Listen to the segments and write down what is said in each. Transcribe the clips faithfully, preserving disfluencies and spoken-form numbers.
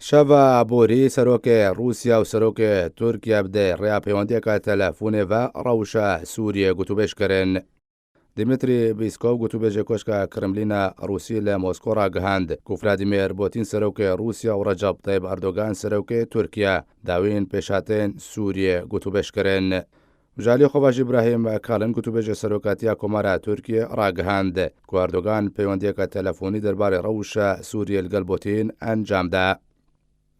Şeva borî serokê Rûsya û serokê Tirkiye bi rêya peywendiyeke telefonê ve rewşa Sûriyê gotûbêj kirin. Dimitrî Pîskov, gotûbêjê Koşka Kremlîna Rûsî li Mosko ragihand ku Vladimir Putin serokê Rûsya û Recep Tayyip Erdogan serokê Tirkiye dawîn pêşhatên Sûriyê gotûbêj kirin. Ji alî xwe ve jî Îbrahîm Kalin, gotûbêjê Serokatiya Komara Tirkiyê, ragihand ku Erdogan peywendiyeke telefonî derbarê rewşa Sûriyê li gel Putin encam da.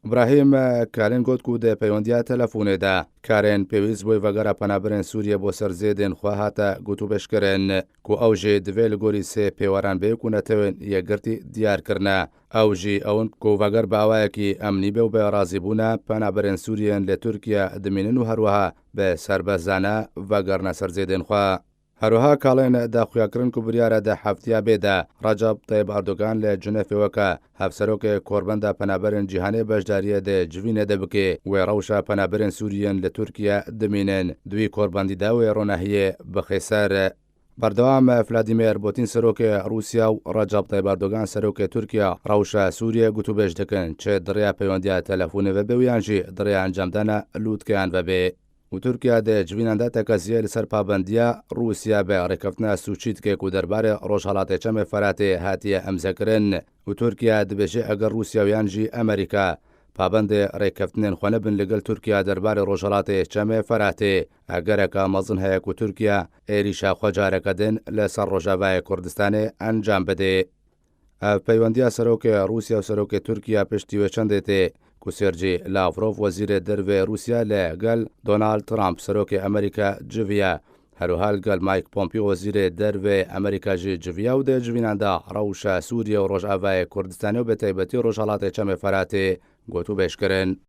Îbrahîm Kalin got ku di peywendiya telefonê de karên pêwîst bo vegera penaberên Sûriyê bo ser zêdên xwe hate gotûbêjkirin ku ew jî divê li gorî sê pêweran bê ku Netewên Yekgirtî diyar kirine. Ew jî ew in ku veger bi awayekî emnî be û bi razîbûna penaberên Sûriyên li Tirkiye dimînin û herwiha bi serbestane vegerine ser zêdên xwe. Herwiha Kalên da xuyakirin ku biryare di heftiya bê de Recep Tayyip Erdogan li Cinefê weke hevserokê Korbenda Penaberên Cîhanê beşdariyê di civînê de bike, wê rewşa penaberên Sûriyên li Tirkiye dimînin, di wî korbendî de wê ronahiyê bixe ser. Berdewam Vladimir Putin serokê Rûsya û Recep Tayyip Erdogan serokê Tirkiye rewşa Sûriyê gotûbêj dikin, çi di rêya peywendiya telefonê ve be û yan jî di rêya encamdana lûtkeyan ve bê. Û Tirkiye di civînan de tekeziyê li ser pabendiya Rûsya bi rêkeftina Sûçî dike ku derbarê Rojhelatê Çemê Feratê hatiye emzekirin. Û Tirkiye dibêje eger Rûsya û yan jî Amerîka pabendê rêkeftinên xwe nebin li gel Tirkiye derbarê Rojhelatê Çemê Feratê, egereka mezin heye ku Tirkiye êrîşa xwe careke din li ser Rojavayê Kurdistanê encam bide. Ev peywendiya serokê Rûsya û serokê Tirkiye piştî wê çendê tê ku Sergî Lavrov, wezîrê dervê Rûsya, li gel Donald Trump, serokê Amerîka, civiya. Herwiha li gel Mike Pompeo, wezîrê dervê Amerîka, jî civiya û di civînan de rewşa Sûriye û Rojavayê Kurdistanê û bi taybetî Rojhelatê Çemê Feratê gotûbêj kirin.